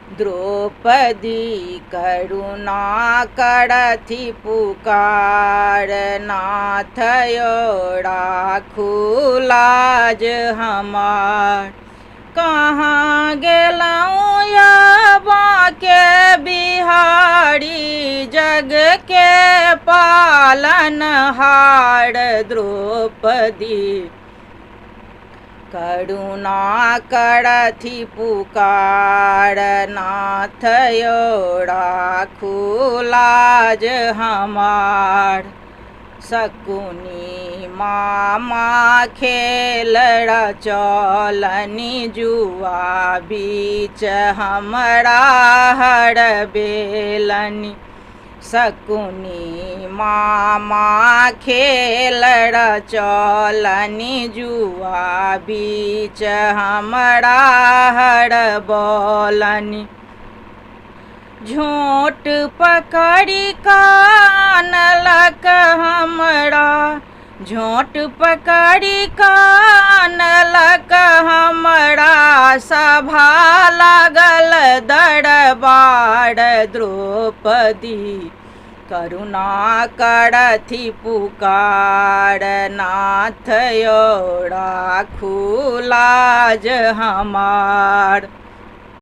द्रौपदी करुणा करथि पुकार, नाथ यौ राखू लाज हमार। कहाँ गेलहुँ यौ बाँके बिहारी, जग के पालनहार। द्रौपदी करुणा करथि पुकार, नाथ यौ राखू लाज हमार। शकुनी मामा खेल रचौलनि, जुआ बीच हमरा हर बेलनि। शकुनी मामा खेल रचौलनि, जुआ बीच हमरा हर बौलनि। झोँट पकड़ि कानलक हमरा, झोँट पकड़ि कानलक हमरा, सभा लागल दरबार। द्रौपदी करुणा करथि पुकार, नाथ यौ राखू लाज हमार।